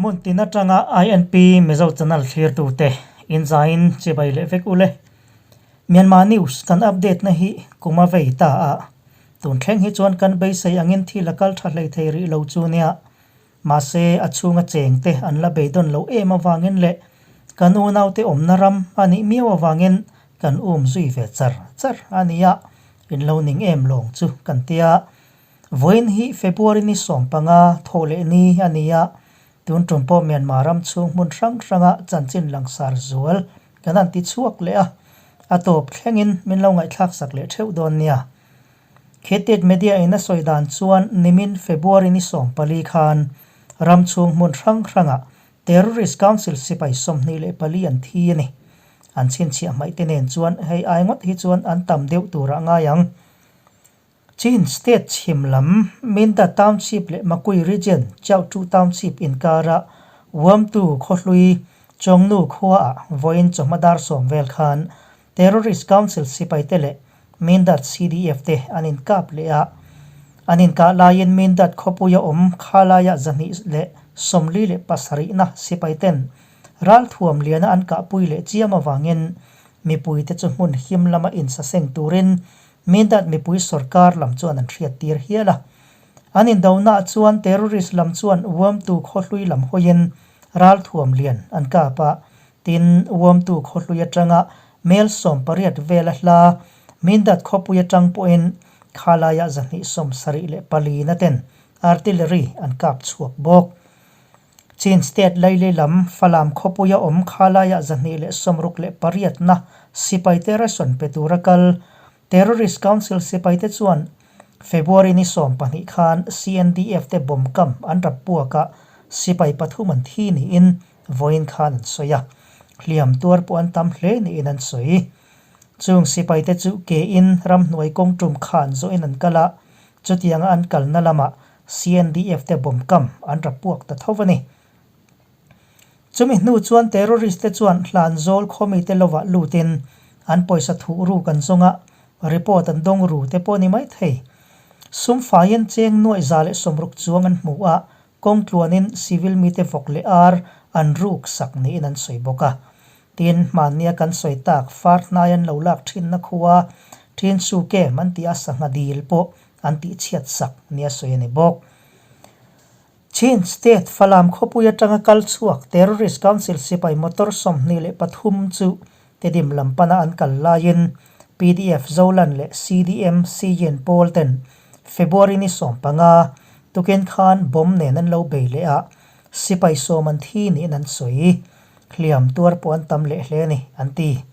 Hmun tin atanga INP Mizo channel thlirtute inzaiin chibai leh vek ule. Myanmar news kan update na hi kum a vei ta a, tun thleng hi chuan kan beisei angin thil a kal tha hlei thei rih lo chu nia. Mahse a chhunga chengte an la beidawn lo em avangin leh kan unaute awmna ram a nih miau avangin kan um zui ve char char a nia, in lo ning em lawng chu kan tia. Vawiin hi February ni 15 thawh leh ni a ni a, tun tum pawh Myanmar ram chhung hmun hrang hranga chanchin langsar zual kan han ti chhuak leh a, a tawp thlengin min lo ngaihthlak sak leh theuh dawn nia. Khetet Media in a sawi dan chuan nimin February ni 14 khan ram chhung hmun hrang hranga Terrorist Council sipai 24 an thi a ni. An chhinchhiah hmaih te nen chuan hei ai ngawt hi chuan an tam deuh turah ngai ang. Chin State chhim lam Minda Township leh Makui Region Chauhtu Township inkara Uamtu khawhlui Chawngnu khuaah vawiin chawhma dar 10 vel khan Terrorist Council sipaite leh Mindat CDF te an inkap leh a. An inkah laiin Mindat khawpuia awm khalaia 247na sipaiten ralthuam liana an kahpui leh chiam avangin mipuite chu hmun him lama insaseng turin Mindat mipui sorkar lam chuan an hriat tir hial a. An indonaah chuan terrorist lam chuan Uamtu khawhlui lam hawiin ralthuam lian an kap a, tin Uamtu khawhlui atanga mel 18 vela hla Mindat khawpui atang pawhin khalaiah 274 na ten artillery an kap chhuak bawk. Chin State laili lam Falam khawpuia awm khalaiah 268 na sipaite ration pe tura kal Terrorist Council sipaite chuan February ni 12 khan CNDF te bomb kam an rap puaka sipai pathum an thi niin vawiin khan an sawi a, hliam tuar pawh an tam hle niin an sawi. Chung sipaite chu ke in ramhnuai kawng tum khan zawhin an kal a, chutianga an kalna lamah CNDF te bomb kam an rap puak ta tho a ni. Chumi hnu chuan terrorist te chuan Hlanzawl khawmite lovah lutin an pawisa thuh ruk an zawng a, report an dawng ru te pawh a ni mai thei. Sum faiin cheng nuaih 160 chuang an hmu a, kawng tluanin civil mite vawk leh ar an ruk sak niin an sawi bawk a. Tin, hmannia kan sawi tak far hnai an lo lak thinna khua Thin Su Kem an tih a sangha dil pawh an tihchhiat sak nia sawi a ni bawk. Chin State Falam khawpui atanga kal chhuak Terrorist Council sipai motor 23 chu Tedim lam pana an kal laiin PDF Zolan leh CDM Siyin pawl ten February ni 15 tukin khan bomb nen an lo bei leh a, sipai 10 an thi niin an sawi. Hliam tuar pawh an tam leh hle a ni, an ti.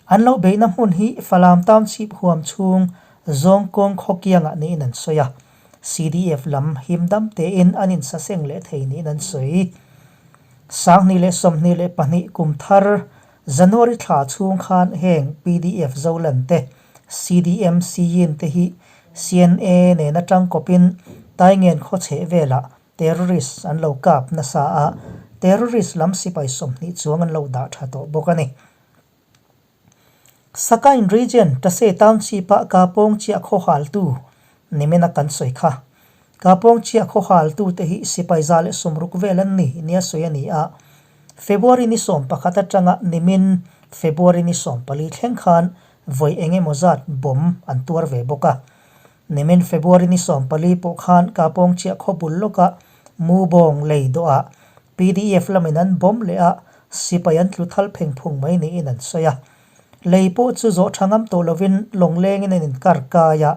An lo beihna hmun hi Falam Township huam chhung Zawngkawng khawkiangah niin an sawi a, CDF lam him dam tein an insaseng leh thei niin an sawi. 2022 kum thar January thla chhung khan heng PDF Zolan te, CDM Siyin te hi CNA nen atang kawpin Taingen khawchheh velah terrorist an lo kap nasa a, terrorist lam sipai 20 chuang an lo dah tha tawh bawk a ni. Sakain Region Tase Township ah Kapawng chiah khaw haltu nimin a kan sawi kha. Kapawng chiah khaw haltu te hi sipai 160 vel an ni nia sawi a ni a. February ni 11 atanga nimin February ni 14 thleng khan vawi eng emaw zat bomb an tuar ve bawk a. Nimin February ni 14 pawh khan Kapawng chiah khaw bul lawkah Mubawng lei dawhah PDF lamin an bomb leh a, sipai an tlu thal pheng phung mai niin an sawi a. Lei pawh chu zawh tha ngam tawh lovin lawnglengin an inkar kai a,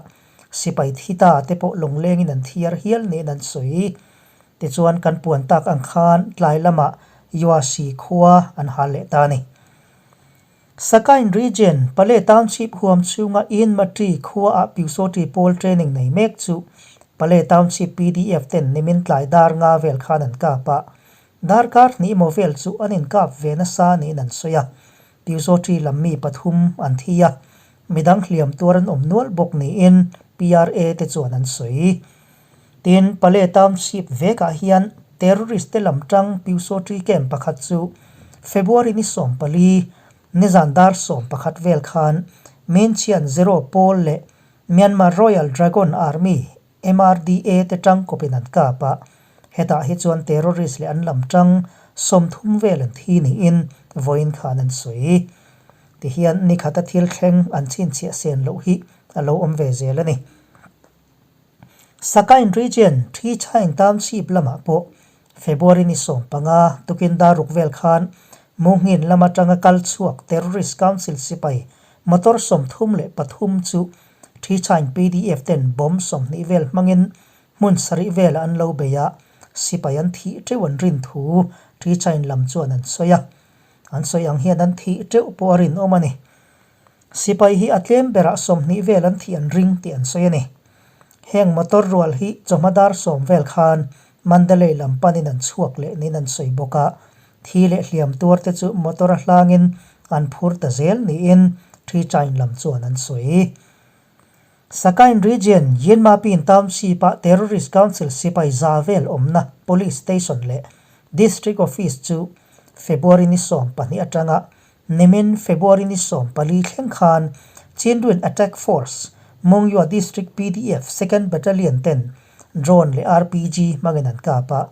sipai thi ta te pawh lawnglengin an thiar hial niin an sawi. Tichuan kan puan tak ang khan tlai lamah Yuasi khua an hal leh ta a ni. Sakain Region, Pale Township huam chhunga Inmatri khuaah Pyusawṭi pawl training nei mek chu Pale Township PDF ten nimin tlai dar nga vel khan an kap a. Darkar hnih emaw vel chu an inkap ve nasa niin an sawi a. Pyusawṭi lam mi pathum an thi a, midang hliam tuar an awm nual bawk niin PRA te chuan an sawi. Tin, Pale Township vekah hian terrorist te lam tang Pyusawṭi camp pakhat chu February ni 14, nizan dar 11 vel khan Menchian Zero pawl leh Myanmar Royal Dragon Army, MRDA, te tang kawpin an kap a. Hetah hi chuan terrorist leh an lam tang 30 vel an thi niin vawiin khan an sawi. Tihian nikhata thil thleng an chhinchhiah sen loh hi a lo awm ve zel a ni. Sakain Region, Ṭhichain Township lamah pawh February ni 15 tukin dar ruk vel khan Munghin lam atanga kal chhuak Terrorist Council sipai motor 33 chu Ṭhichain PDF ten bomb 20 vel hmangin hmun sarih velah an lo bei a, sipai an thih teuh an rin thu Ṭhichain lam chuan an sawi a. An sawi ang hian an thih teuh pawh a rinawm a ni. Sipai hi a tlem berah 20 vel an thih an ring tih an sawi a ni. Heng motor rual hi chawhma dar 10 vel khan Mandalay lam panin an chhuak leh niin an sawi bawk a, thi leh hliam tuar te chu motor a hlangin an phur ta zel niin Ṭhichain lam chuan an sawi. Sakain Region, Yinmapin Township-a Terrorist Council sipai za vel awmna Police Station leh District Office chu February ni 12 atanga Nimin February ni 14 thleng khan Chindwin Attack Force, Monywa District PDF Second Battalion ten drone leh RPG hmangin an kap a.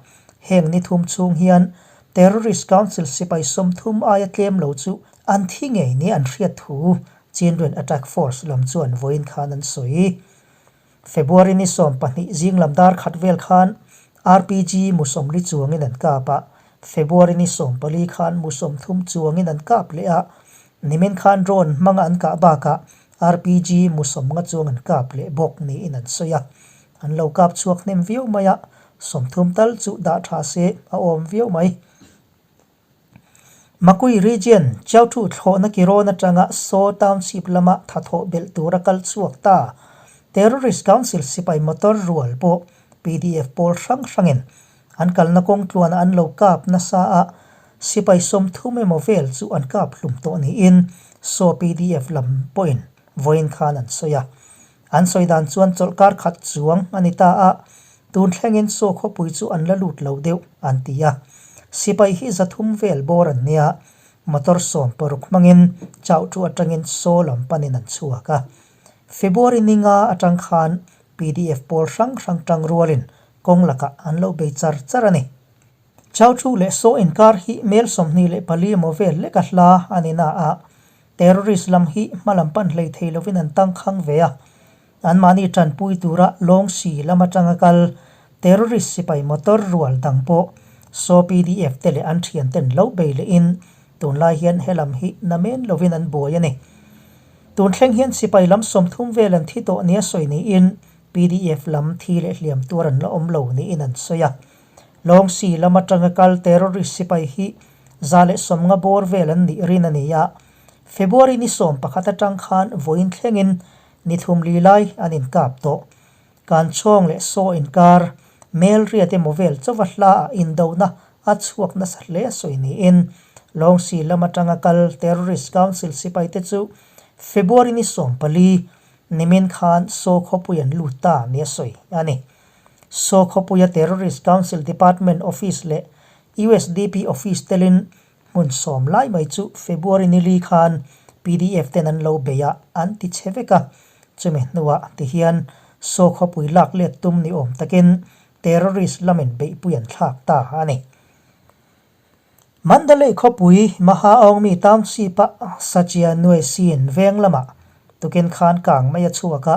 Heng ni thum chhung hian Terrorist Council sipai 30 aia tlem lo chu an thi ngei ni an hriat thu Chindwin Attack Force lam chuan vawiin khan an sawi. February ni 12 zing lam dar khat vel khan RPG mu 40 chuangin an kap a, February ni 14 khan mu 30 chuangin an kap leh a, nimin khan drone hmanga an kah bakah RPG mu 50 chuang an kap leh bawk niin an sawi a. An lo kap chhuak hnem viau mai a, 30 tal chu dah tha se a awm viau mai. Makui Region, Chiauthu thlawhna kirawn atanga Saw Township lama thathawh belh tura kal chhuak ta. Terrorist Council sipai motor rual pawh PDF pawl hrang hrangin an kalna kawng tluanah an lo kap nasa a, sipai 30 emaw vel chu an kap hlum tawh niin Saw PDF lam pawhin vawiin khan an sawi a. An sawi dan chuan chawlhkar khat chuang a ni ta a, tun thlengin Saw khawpui chu an la lut lo deuh an ti a. Sipai hi 300 vel bawr an nia, motor 16 hmangin chauh chu atangin Saw lam panin an chhuak a. February ni nga atang khan PDF pawl hrang hrang tang rualin kawng lakah an lo bei char char a ni. Chau thu leh Saw inkar hi mel 24 emaw vel lek a hla a ni na a, Terrorist lam hi hma lam pan hlei thei lovin an tangkhang ve a, anmahni tanpui tura Lawngsi lam atanga kal terrorist sipai motor rual dang pawh Saw PDF te leh an thianten lo bei lehin tunlai hian helam hi namen lovin an buai a ni. Tun thleng hian sipai lam 30 vel an thi tawh nia sawi niin PDF lam thi leh hliam tuar an la awm lo niin an sawi a. Lawngsi lam atanga kal terrorist sipai hi 150 bawr vel an nih rin a ni a, February ni 11 atang khan vawiin thlengin ni thum li lai an inkap tawh. Kanchhawng leh Saw inkar, mel riat emaw vel chauva hla ah indona a chhuak nasa hle a sawi niin Lawngsi lam atanga kal Terrorist Council sipai te chu February ni 14 nimin khan Saw khawpui an lut ta ni a sawi a ni. Saw khawpuia Terrorist Council Department Office leh USDP Office telin hmun 10 lai mai chu February ni li khan PDF ten an lo bei a, an ti che vek a. Chumi hnuah tihian Saw khawpui lak let tum ni awm takin terrorist lamin beihpui an thlak ta a ni. Mandalay khawpui Maha Aungmi Township-a Sachia Nue Sin veng lamah tukin khan kang mai a chhuak a,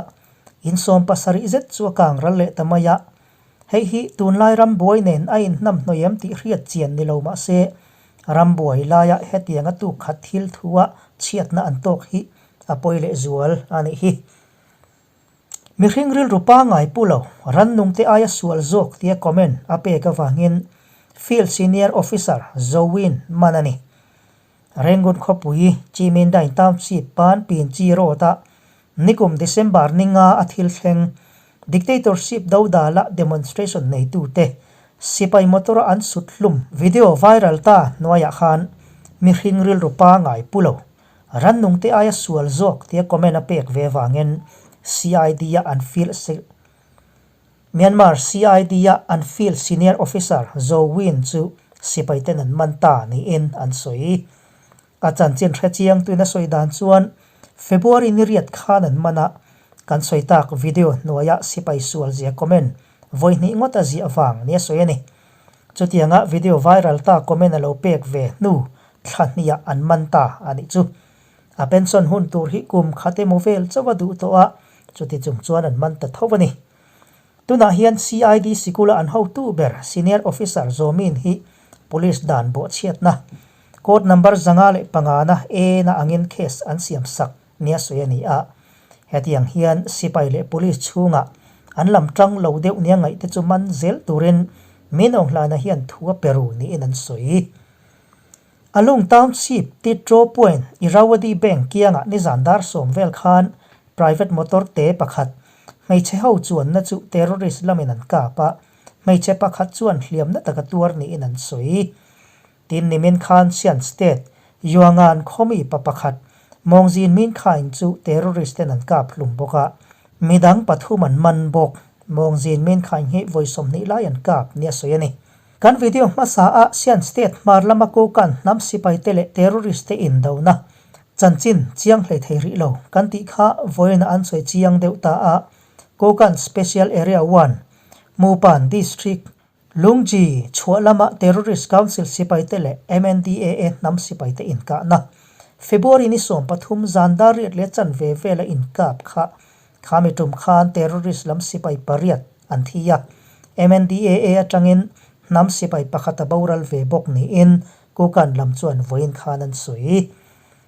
in 70 zet chu a kang ral leh ta mai a. Hei hi tunlai rambuai nen a inhnam hnawih em tih hriat chian ni lo mah se, rambuai laia hetianga tuk khat thil thua chhiatna an tawk hi a pawi leh zual a nih hi. Mihring rilru pangngai pu lo, rannungte aia sual zawk tia comment a pek avangin Field Senior Officer Zowin man a ni. Rangoon khawpui Chimindain Township pan Pin Chi Road-a nikum December ni nga a thil thleng dictatorship dodala demonstration neitute sipai motor-a an sut hlum video viral ta hnuaiah khan mihring rilru pangngai pu lo, rannungte aia sual zawk tia comment a pek ve vangin CID-a an field Myanmar CID-a an field senior officer Zaw Win chu sipaiten an man ta niin an sawi. A chanchin hre chiang tuin a sawi dan chuan February ni riat khan an man a, kan sawi tak video hnuaia sipai sual zia comment vawi hnih ngawt a ziah vang ni a sawi a ni. Chutianga video viral ta comment a lo pek ve hnu thla hniah an man ta a nih chu. A pension hun tur hi kum khat emaw vel chauh a duh tawh a, chuti chung chuan an man ta tho a ni. Tunah hian CID sikula an hotu ber Senior Officer Zawmin hi Police dan bawhchhiatna Code Number 505 A na angin case an siam sak nia sawi a ni a. Hetiang hian sipai leh police chhungah an lam tang lo deuh nia ngaihte chu man zel turin Min Aung Hlaina hian thu a pe ru niin an sawi. Alung Township Titro Point Irrawaddy Bank kiangah nizan dar sawm vel khan private motor te pakhat hmeichhe ho chuanna chu terrorist lamin an kap a, hmeichhe pakhat chuan hliamna taka tuar niin an sawi. Tin nimin khan Sian State Yuangan khawmi pa pakhat Mawngzin Min Khaing chu terrorist ten an kap hlum bawk a, midang pathum an man bawk. Mawngzin Min Khaing hi vawi 20 lai an kap nia sawi a ni. Kan video hmasa ah Sian State hmar lama Kokan hnam sipai te leh terrorist te indona chanchin chiang hlei thei rih lo kan tih kha vawiin ah an sawi chiang deuh ta a, Kokan Special Area One, Mupan District, Lungji chhuah lama Terrorist Council sipaite leh MNDAA hnam sipaite inkahna February ni 13 zan dar riat leh chanve vela inkap kha khami tum khan terrorist lam sipai pariat an thi a, MNDAA atangin hnam sipai pakhat a boral ve bawk niin Kukan lam chuan vawiin khan an sawi.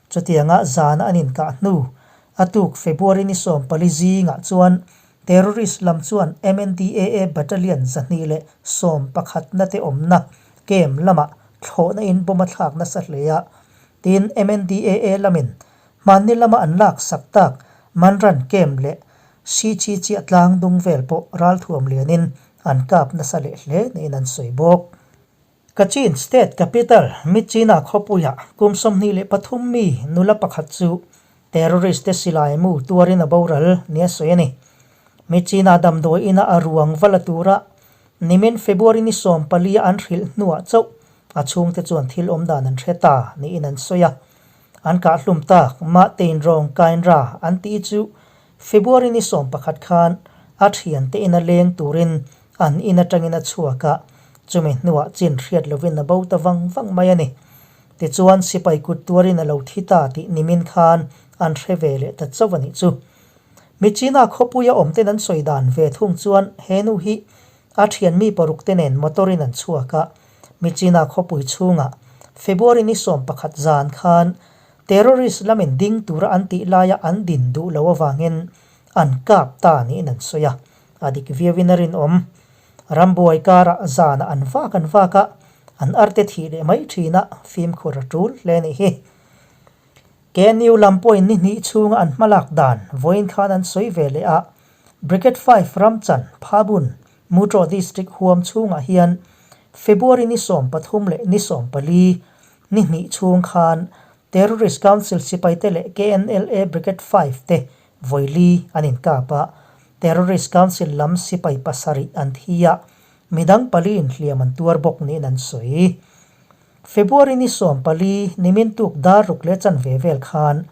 Chutianga zan an inkah hnu a tuk February ni 14 zingah chuan Terrorist lam chuan MNDAA Battalion 211 na te awmna camp lamah thlawhna in bomb a thlak nasa hle a, tin MNDAA lamin hmanni lama an lak sak tak Manran camp leh Sichi chiah tlang dung vel pawh ralthuam lianin an kap nasa leh hle niin an sawi bawk. Kachin State Capital Myitkyina khawpuiah kum 23 mi nula pakhat chu terrorist te silai mu tuarin a boral nia sawi a ni. Myitkyina damdawi ina a ruang va la tura nimin February ni 14 a an hrilh hnuah chauh a chhungte chuan thil awm dan an hre ta niin an sawi a. An kahhlum tak mah tein rawng kainra an tih chu February ni 11 khan a thiante ina leng turin an in atangin a chhuak a, chumi hnuah chin hriat lovin a bo ta vang vang mai a ni. Tichuan sipai kut tuarin a lo thi ta tih nimin khan an hre ve leh ta chauh a nih chu. Michina khawpuia awmten an sawi dan ve thung chuan he nu hi a thian mi paruk te nen motor in an chhuak a, Michina khawpui chhungah February ni 11 zan khan terrorist lamin ding tura an tih laia an din duh loh avangin an kap ta niin an sawi a. A dik viauin a rinawm. Rambuai karah zanah an vak an vak a, an arte thih leh mai thin a, fimkhur a tul hle nih hi. KNU lam pawhin ni hnih chhunga an hmalak dan vawiin khan an sawi ve leh a, Brigade 5 Ramchan, Phabun, Mutraw District huam chhungah hian February ni 13 leh ni 14 ni hnih chhung khan Terrorist Council sipaite leh KNLA Brigade 5 te Vawili an inkap a, Terrorist Council lam sipai pasarih an thi a, midang pali inhliam an tuar bawk niin an sawi. February ni 14 nimin tuk dar ruk leh chanve vel khan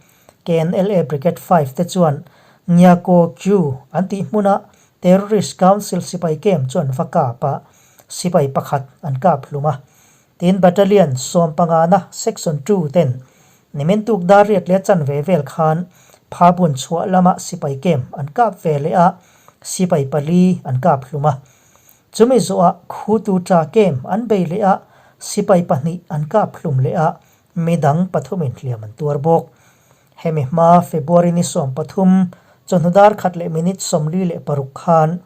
KNLA Brigade 5 te chuan Ngiako Kyu an tih hmuna Terrorist Council sipai camp chu an va kap a, sipai pakhat an kap hlum a. Tin Battalion 15 na Section 2 ten nimin tuk dar riat leh chanve vel khan Phabun chhuah lama sipai camp an kap ve leh a, sipai pali an kap hlum a. Chumi zawhah Khutu Ta camp an bei leh a, sipai pahnih an kap hlum leh a, midang pathumin hliam an tuar bawk. Hemi hma February ni 13 chawhnu dar khat leh minute 46 khan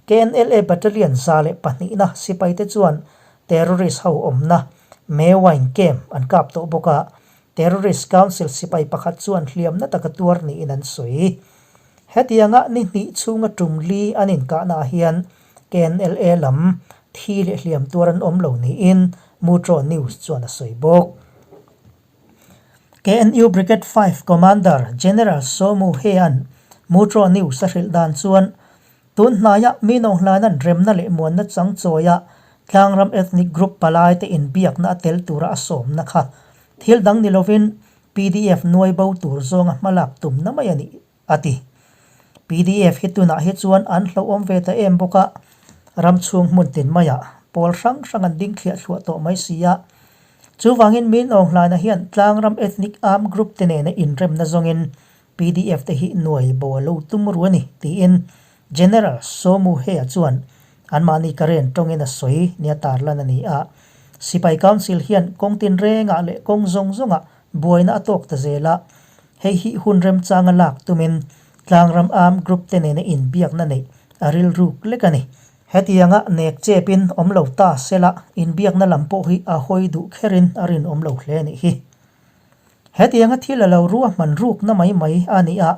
KNLA Battalion 102 na sipaite chuan terrorist ho awmna Mewine camp an kap tawh bawk a, Terrorist Council sipai pakhat chuan hliamna taka tuar niin an sawi. Hetianga ni hnih chhunga tum li an inkahnaah hian KNLA lam thi leh hliam tuar an awm lo niin Mutraw News chuan a sawi bawk. KNU Brigade 5 Commander General Saw Mu He-a'n Mutraw News a hrilh dan chuan Tun hnaiah mi nawnghlanan remna leh muanna chang chawia tlangram ethnic group palaite inbiakna a tel tura a sawmna kha thil dang ni lovin pdf nuai bo tur zawnga hmalak tumna mai a ni, a ti. Pdf hi tunah hi chuan an hlauhawm ve ta em bawk a, ram chhung hmun tin maiah. pawl hrang hrang an ding thliah thluah tawh mai si a. Chuvangin Min Aung Hlaina hian tlangram ethnic armed group te nena inremna zawngin PDF te hi nuai bo a lo tum ru a ni, tiin General Saw Mu Hea chuan anmahni Karen tawngin a sawi nia tarlan a ni a. Sipai Council hian kawng tinrengah leh kawng zawng zawngah buaina a tawk ta zel a, hei hi hun remchanga lak tumin tlangram armed group te nena inbiakna neih a rilruk lek a ni. Hetianga nek chepin awm lo ta sela inbiakna lam pawh hi a hawi duh kherin a rinawm lo hle a nih hi. Hetianga thil a lo ruahman rukna mai mai a ni a,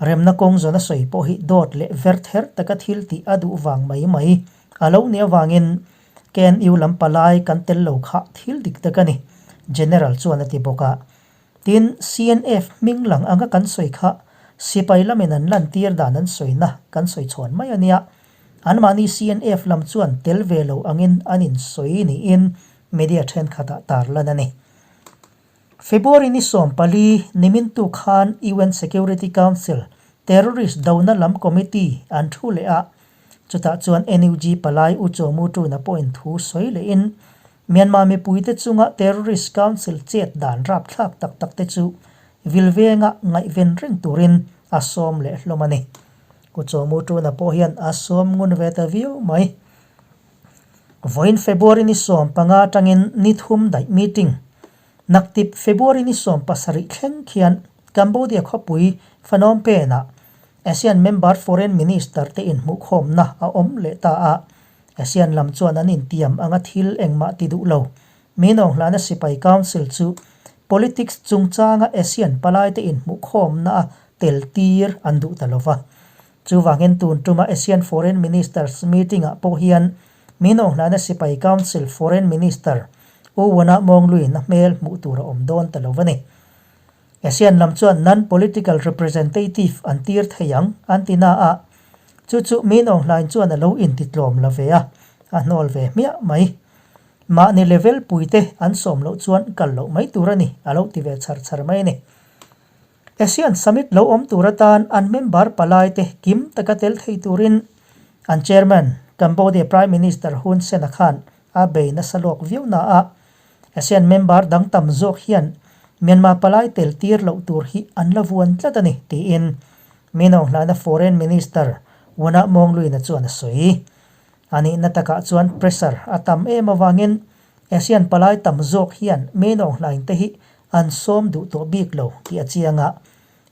remna kawng zawn a sawi pawh hi dawt leh verther taka thil tih a duh vang mai mai a lo nih avangin KNU lam palai kan tel lo kha thil dik tak a ni, General chuan a ti bawk a. Tin, CNF hming lang anga kan sawi kha sipai lamin an lantir dan an sawina kan sawi chhawn mai a nia. Anmahni CNF lam chuan tel ve lo angin an insawi niin media thenkhatah tarlan a ni. February ni 14 nimin tu khan UN Security Council Terrorist dona lam committee an thu leh a, chutah chuan NUG palai U Chaw Mu Tuna pawhin thu sawi lehin Myanmar mipuite chunga Terrorist Council chet dan rapthlak tak tak te chu vilvenga ngaihven reng turin a sawm leh hlawm a ni. U Chaw Mu Tuna pawh hian a sawm ngun ve ta viau mai. Vawiin February ni 15 atangin ni thum daih meeting. Naktip February ni 17 thleng khian Cambodia khawpui Phnom Penh-ah ASEAN member foreign minister te inhmuhkhawmna a awm leh ta a. ASEAN lam chuan an intiam anga thil engmah ti duh lo. Minawnghlana Sipai Council chu politics chungchanga ASEAN palaite inhmuhkhawmna a tel tir an duh ta lova. Chuvangin tun tuma ASEAN Foreign Ministers Meeting-ah pawh hian Minawnghlana Sipai Council Foreign Minister U Wona Mawngluin a hmel hmuh tur a awm dawn ta lo a ni. ASEAN lam chuan non-political representative an tir thei ang an ti na a, chu chu Minawnghlain chuan a lo intitlawm la ve a, a hnawl ve hmiah mai. Mahni level puite an sawm loh chuan kal loh mai tur a ni, a lo ti ve char char mai a ni. ASEAN Summit lo awm tur atan an member palaite kim taka tel thei turin an chairman, Cambodia Prime Minister Hun Sen-a khan a bei nasa lawk viau na a, ASEAN member dang tam zawk hian Myanmar palai tel tir loh tur hi an la vuan tlat a ni, tiin Minawnghlana Foreign Minister Wona Mawngluina chuan a sawi. A nihna takah chuan pressure a tam em avangin ASEAN palai tam zawk hian Minawnghlain te hi An sawm duh tawh bik lo tih a chiang a,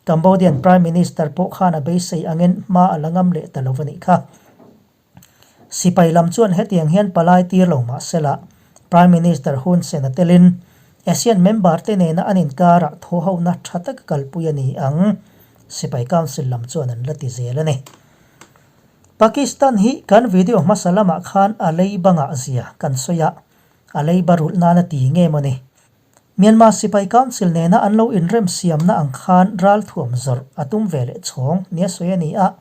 Cambodian Prime Minister pawh khan a beisei angin hma a la ngam leh ta lo a nih kha. Sipai lam chuan hetiang hian palai tir lo mah sela, Prime Minister Hun Sen a telin ASEAN member te nena an inkarah thawhhona tha taka kalpui a ni ang, Sipai Council lam chuan an la ti zel a ni. Pakistan hi kan video hmasa lamah khan a lei bangah zia kan sawi a, a lei barulh nana ti nge maw ni? Myanmar Sipai Council nena an lo inrem siamna ang khan ralthuam zawrh a tum ve leh chhawng nia sawi a ni a.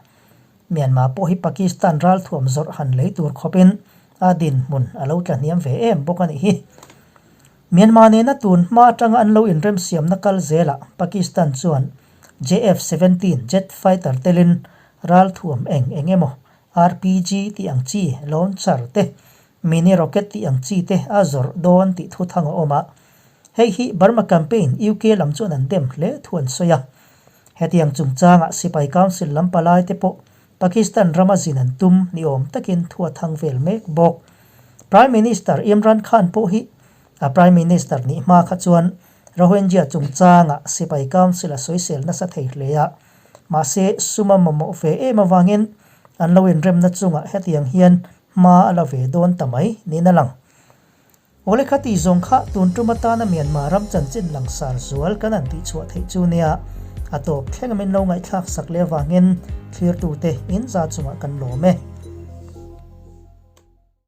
Myanmar pawh hi Pakistan ralthuam zawrh han lei tur khawpin a dinhmun a lo tla hniam ve em bawk a nih hi. Myanmar nena tun hma atanga an lo inrem siamna kal zelah Pakistan chuan JF 17 jet fighter telin ralthuam eng eng emaw RPG tih ang chi launcher te Mini rocket tih ang chi te a zawrh dawn tih thu thang a awm a, hei hi Burma Campaign UK lam chuan an dem hle thu an sawi a. Hetiang chungchangah Sipai Council lam palai te pawh Pakistan rama zin an tum ni awm takin thu a thang vel mek bawk. Prime Minister Imran Khan pawh hi a Prime Minister nih hma kha chuan Rohingya chungchangah Sipai Council a sawisel nasa thei hle a, mahse sum a mamawh ve em avangin an lo inremna chungah hetiang hian Hma a la ve dawn ta mai niin a lang. Awle kha tih zawng kha tun tum atana Myanmar ram chanchin langsar zual kan han tihchhuah theih chu nia, a tawp thleng a min lo ngaihthlak sak leh avangin thlirtute in za chungah kan lawm e.